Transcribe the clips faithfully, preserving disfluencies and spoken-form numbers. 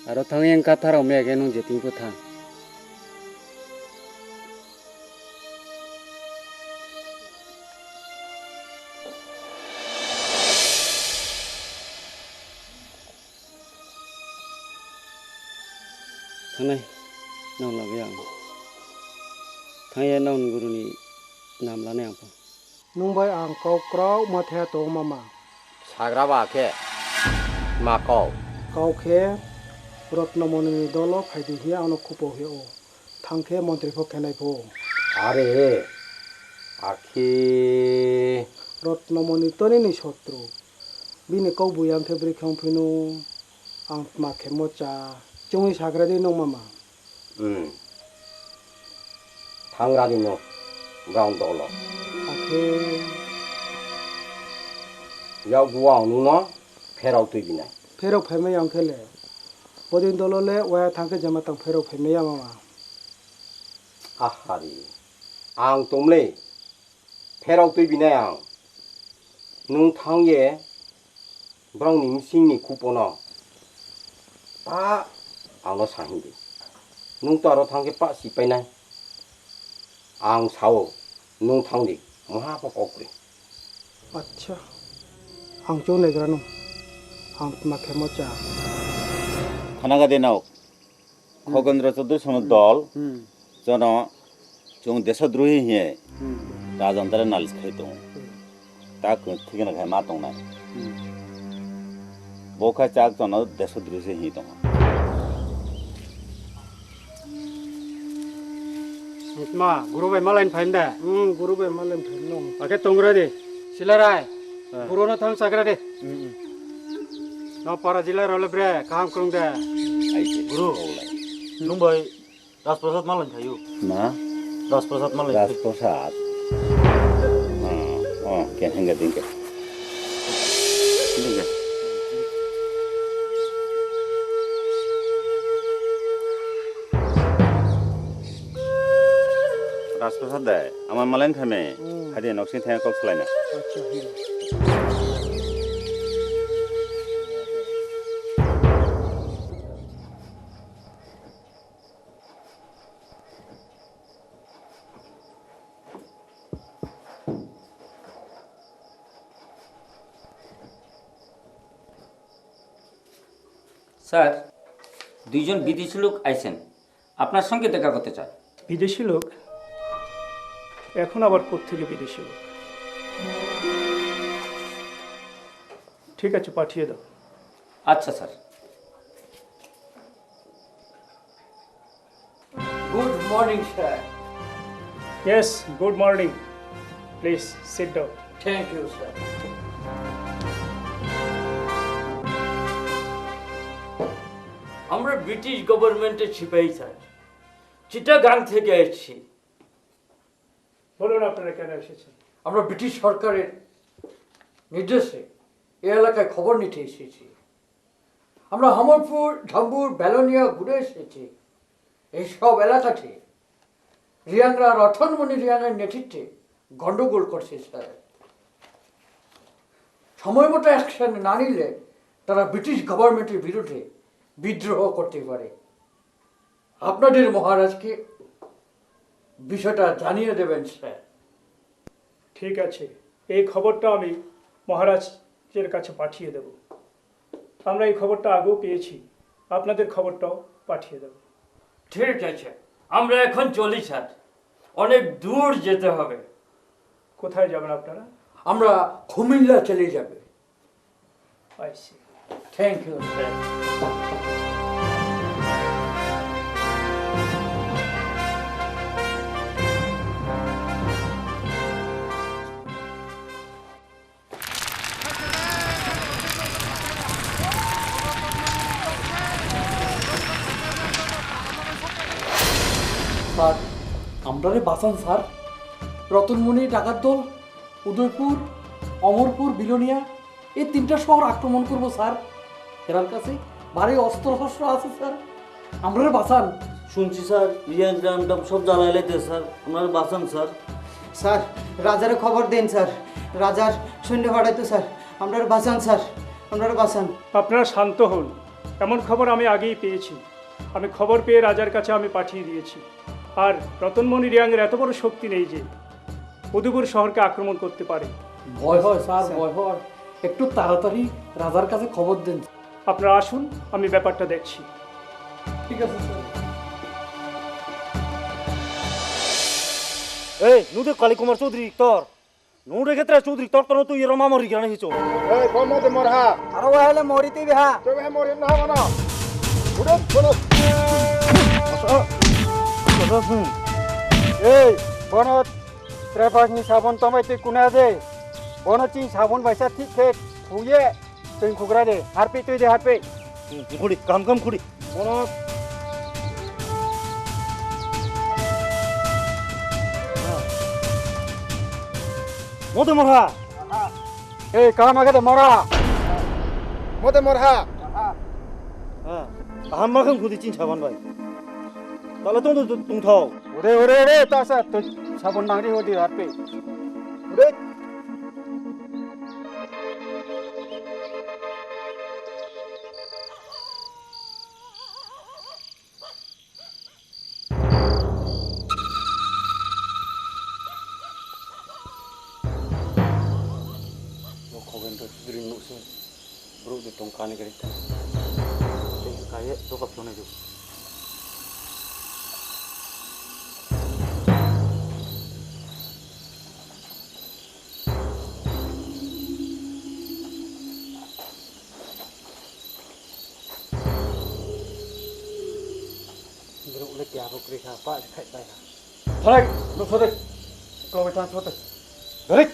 Aro thang yang katharok mega nung jeting pho thang. Thangnai, nang lagwi ang. Thangya nang guruni nam lanai ang pho. Nwng bai ang kok kwrwngma the tong mama. Sagra ba khe ma kok. Kok khe Rotnomoni ni dolo phaidi hiya ano khupo hiya o. Thang khe montri pho khenai pho. Are, akhi. Rotnomoni toni ni sotru. Bini kok buyang khe bwrwi khe wng phino ang tma khe mocha. Chungwi sagra di nong mama. Hmm. Thangrani no, borok dolo. Akhe. Yak guwa ang nuno pherok twi binai. Pherok phaimai yang khe le. Bodin dolo le waya thang khe jema tang pherok phaimai ya mama. Ahari. Ang tumle. Pherok twi binai ang. Nwng thang ye borokni bsingni khupono ta angno sa hindi. Nwng to aro thang khe pa si painai. Ang sao nwng thang di, moha pa kok kwrwi. Acha, ang chwng naigra nung. Ang tma khe mocha. Khanaga de nok. Khogendra Chaudhary sono dol, hmm, jono chwng desodrohi hiye, hmm, rajantara nalis khai tongo. Hmm. Ta khe thikna khai ma tongnai. Hmm. Bo khai chak jono desodrohi hiye tongo. Ma, guru bai malain phaim da? Hmm, guru bai malain phaim nung. Ake tongra de. Silarai. Eh. Guru no thang chagra de. Hmm, hmm. No para jila role bre, kaham krung de. Ai se. Guru. Nung bai Rajprasad malai thayu. Na? Rajprasad malai. Rajprasad. Ah, oh, ke hengga dingke. Dingke. Rajprasad de, ama malai thame. Hmm. Hadi nok sing thang kok selaina. Acha, hmm. Sir, দুইজন বিদেশি লোক আইছেন, আপনার সঙ্গে দেখা করতে চান। বিদেশি লোক? এখন আবার কোত্থেকে বিদেশি লোক? ঠিক আছে, পাঠিয়ে দাও। আচ্ছা sir. Good morning, sir. Yes, good morning. Please sit down. Thank you, sir. আমরা ব্রিটিশ গভর্নমেন্টের সিপাহী স্যার, চিটাগাং থেকে এসেছি। বলুন, আপনারা কেন এসেছেন? আমরা ব্রিটিশ সরকারের নির্দেশে এই এলাকায় খবর নিতে এসেছি। আমরা হমরপুর, ঢাম্বুর, বেলোনিয়া ঘুরে এসেছি। এই সব এলাকাতে রিয়াংরা রতনমণি রিয়াংয়ের নেতৃত্বে গণ্ডগোল করছে, স্যার। সময় মতো অ্যাকশন না নিলে তারা ব্রিটিশ গভর্নমেন্টের বিরুদ্ধে বিদ্রোহ করতে পারে। আপনাদের মহারাজকে বিষয়টা জানিয়ে দেবেন, স্যার। ঠিক আছে, এই খবরটা আমি মহারাজের কাছে পাঠিয়ে দেব। আমরা এই খবরটা আগেও পেয়েছি, আপনাদের খবরটাও পাঠিয়ে দেব। ঠিক আছে, আমরা এখন চলি, স্যার। অনেক দূর যেতে হবে। কোথায় যাবেন আপনারা? আমরা কুমিল্লা চলে যাবে। I see. Thank you, sir. Sir, আমরারে বাঁচান স্যার। রতনমণি ডাকাত দল, উদয়পুর, অমরপুর, বিলোনিয়া, এই তিনটা শহর আক্রমণ করব স্যার। এরার কাছে ভারী অস্ত্র শস্ত্র আছে স্যার, আমরারে বাঁচান। শুনছি স্যার, রিয়াং গ্রাম টাম সব জ্বালাইলে দে স্যার, আমরারে বাঁচান স্যার। স্যার, রাজারে খবর দিন স্যার, রাজার সৈন্য পাঠাইতো স্যার, আমরারে বাঁচান স্যার, আমরারে বাঁচান। আপনারা শান্ত হন, এমন খবর আমি আগেই পেয়েছি। আমি খবর পেয়ে রাজার কাছে আমি পাঠিয়ে দিয়েছি। আর রতনমণি রিয়াংয়ের এত বড় শক্তি নেই যে উদয়পুর শহরকে আক্রমণ করতে পারে। ভয় হয় স্যার, ভয় হয়। একটু তাড়াতাড়ি রাজার কাছে খবর দেন। আপনারা আসুন, আমি ব্যাপারটা দেখছি। ঠিক আছে স্যার। এই, নুদে কালী কুমার চৌধুরী তোর। নুদে ক্ষেত্রে চৌধুরী তোর কোনো তুই এরম আমার গিরানি হইছো। এই, কম মতে মর হা। আরো হলে মরি তুই বিহা। তুই বিহা মরি না হবো না। উঠো, বলো। এই, বনো, ত্রেপাস নি সাবন তোমায় তুই কুনা দে। বনো চিন সাবন বাইসা ঠিক ঠিক। হুয়ে, Twi khugra de, harpi twi de, harpi. Hmm, khudi, kam kam khudi. Bono. Mote morha. Ei, kam age de mora. Mote morha. Ha, kaham ma khang khudi chin saban bai. Tala tong tong tong thau. Ore, ore, ore, ta sa, to sabon nangri hodi harpi. Ore. Bo Khovendra Chudri nuh se, brouh de tong kani gari ta. Tei kaiye doka phone jo. Brouh le kya bo kwrwi kha, pa se khai pai kha. Thalai, no sode. Ko bai thang sode. Garik.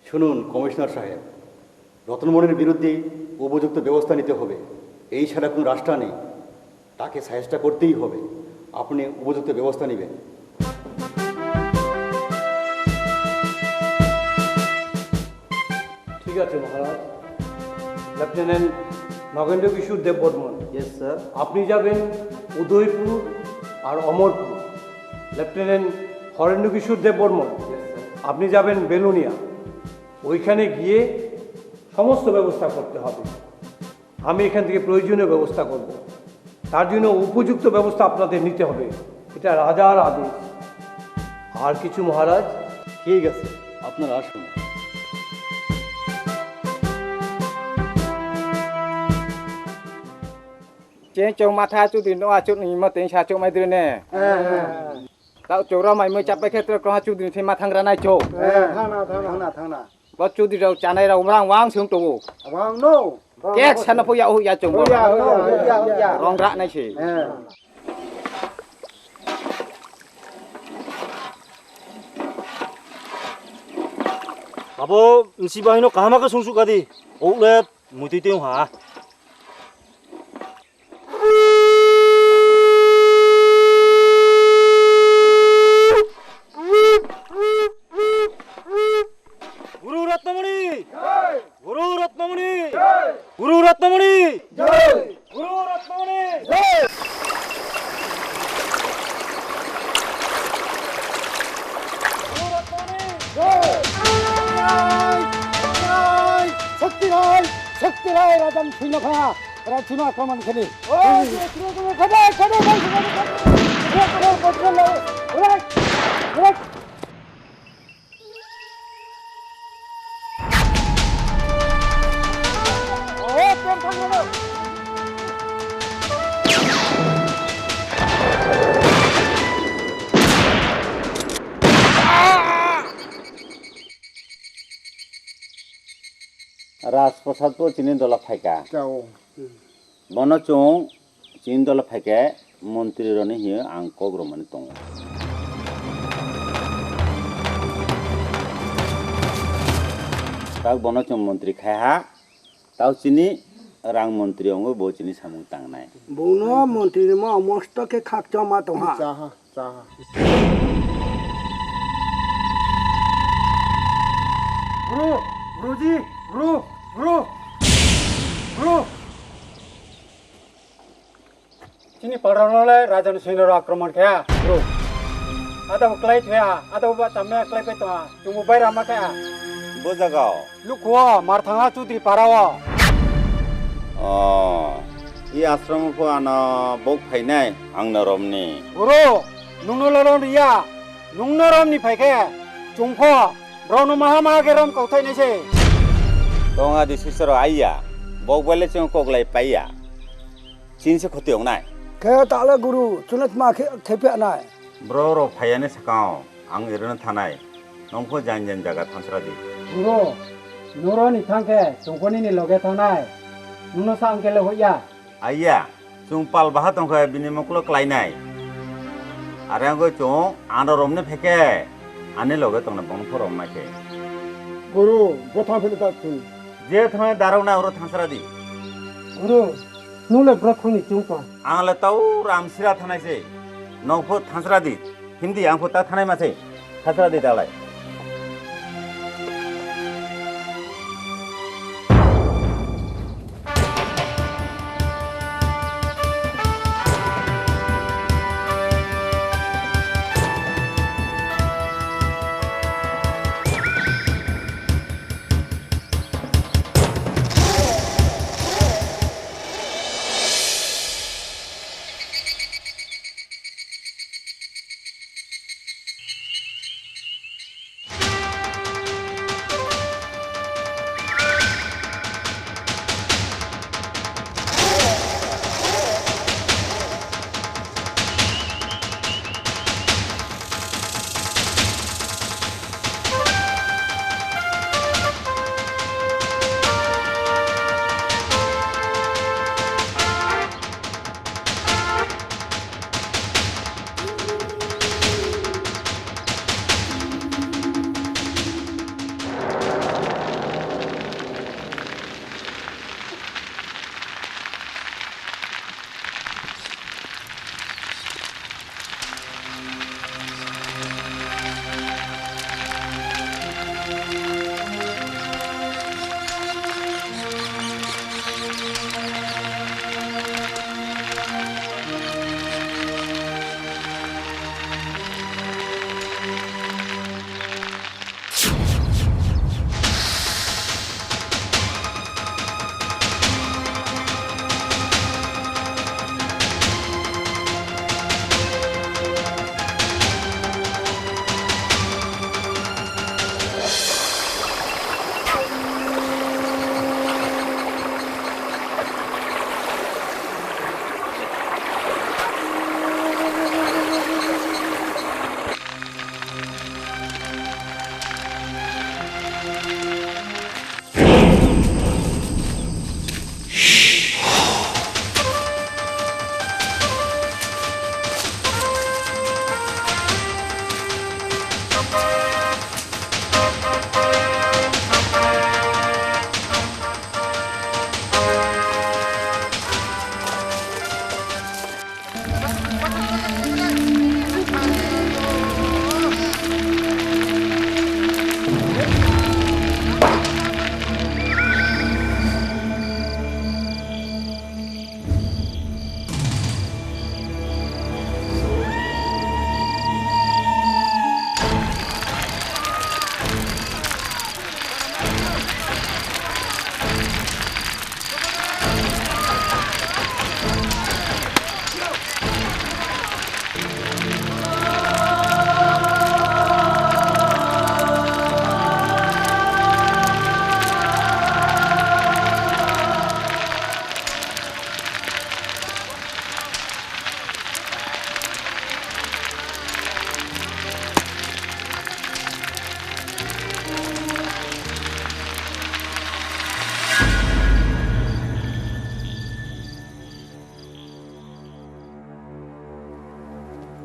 শুনুন কমিশনার সাহেব, রতনমণির বিরুদ্ধে উপযুক্ত ব্যবস্থা নিতে হবে। এই ছাড়া কোনো রাস্তা নেই। তাকে সাহেস্তা করতেই হবে। আপনি উপযুক্ত ব্যবস্থা নেবেন। ঠিক আছে মহারাজ। লেফটেন্যান্ট নগেন্দ্র কিশোর দেববর্মন, ইয়েস স্যার। আপনি যাবেন উদয়পুর আর অমরপুর। লেফটেন্যান্ট হরেন্দ্র কিশোর দেববর্মন, ইয়েস স্যার। আপনি যাবেন বেলুনিয়া। ওইখানে গিয়ে সমস্ত ব্যবস্থা করতে হবে। আমি এখান থেকে প্রয়োজনীয় ব্যবস্থা করব। তার জন্য উপযুক্ত ব্যবস্থা আপনাদের নিতে হবে। এটা রাজার আদেশ। আর কিছু মহারাজ? ঠিক আছে, আপনারা আসুন। Cheng chong matha chudri no achuk ni mo teng sa chuk mai dre ne. Tao chora mai mo chapai khe tro kro chudri thai mathang ra nai chok. Thangna, thangna, thangna. Bo chudri rao chanai rao umrang wang sung tongo. Wang no. Kek sana po ya o ya chong bo. Ya, ya, ya, ya. Rong ra nai se. Abo msi bahino kahama ka sung suk adi. Outlet. Mui twi twi wng ha. Guru Ratnamani! Guru Ratnamani! Guru Ratnamani! Guru Ratnamani! Guru Ratnamani! Shakti Rai! Shakti Rai! Shakti Rai! Rajan Singh Kha! Rajan Singh Kha man khali! Oh, khade, khade, khade, khade, khade, khade, khade, khade, khade, khade. Ar Rajprasad bo chini dola phaika. Chao. Bono chwng chini dola phaikhe montri roni hiyo ang kok romani tongo. Tak bono chwng montri khai ha. Tao chini rang montri wngo bo chini samung tangnai. Bungno montri rimo mosto khe khakchangma tongha. Chaha, chaha. Guru, Guruji, Guru, Guru, Guru. Chini palrokno le raja ni sengno rok akromon khe, bro. Ada bo klai thaya, ada bo ba chamya klai pai tonga, chwngbo bai rama khe. Bo jaga o. Lukhuo, Marthanga Chudri para o. Oh, i ashram pho ano bok phainai, ang no romni. Bro, nungno le rom riya, nungno romni phaikhe, chwngpho, bro no maha maha khe rom kauthai nai se. Tonga di sisoro aiya, bok bele chwng koklai paiya. Chinse khoti wngnai. Khe tale guru, chwngno tma khe, khe phi nai. Bro rok phaiyani sakao, ang ereno thanai. Nongpho jan jan jaga thansra di. Guru, nuro ni thangkhe, chwngkho nini loge thangnai. Nuno sa ang kele hoya. Aiya, chwng pal baha tongkhe bini mokolo klainai. Are angkhe chwng ano romne pheke, ani loge tongna bongno phorom naikhe. Guru, bo thang philita chwng. Je thangnai darok na oro thansra di. Guru, nung le bwrok khungni chwng tong. Ang le tau ram sira thanai se. Nong pho thansra di. Hindi ang pho ta thanai ma se. Thansra di dalai.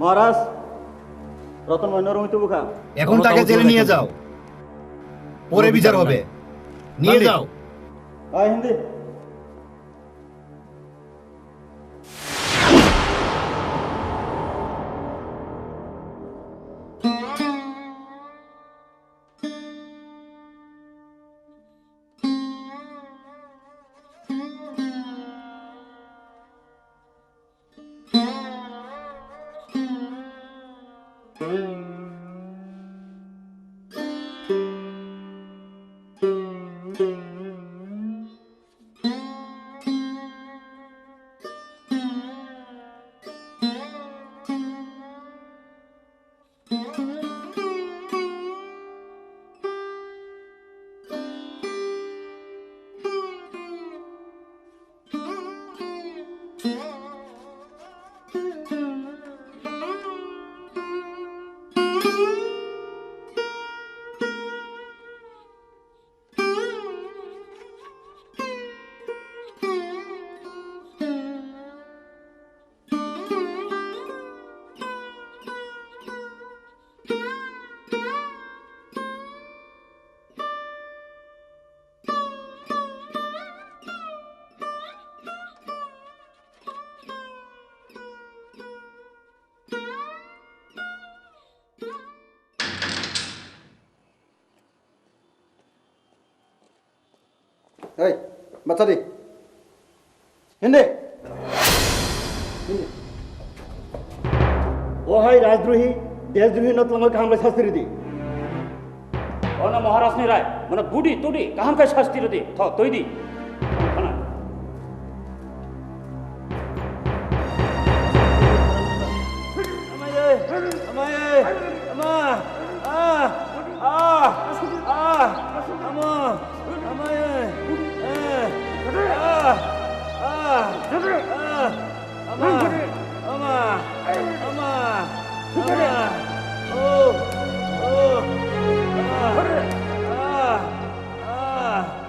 মহারাজ, রতন মণি নরম হইতে বুকা। এখন তাকে জেলে নিয়ে যাও, পরে বিচার হবে। নিয়ে যাও। আয় Hindi. Ei, bacha di. Hindi. Hindi. O hai rajdrohi, deshdrohi no twlangwi kaham bai sasti ridi. Ono Maharaj ni rai, mane budi tudi kaham khe sasti ridi. Tho, twi di. Khana. Amaye, amaye, ama, ah, ah, ah, ama, amaye, eh, ah, ah, ah, ama, ama, ama, ama, oh, oh, ah, ah, ah, ah, ah, ah.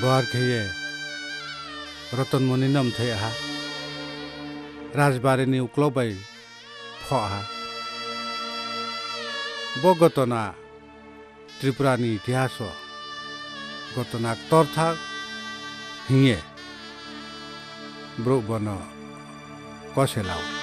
Bo ar khe ye Rotonmoni no mthai aha, rajbari ni uklok bai pho aha. Bo gotona Tripura ni itihaso gotona ktor thak hiye borok bono kose lao.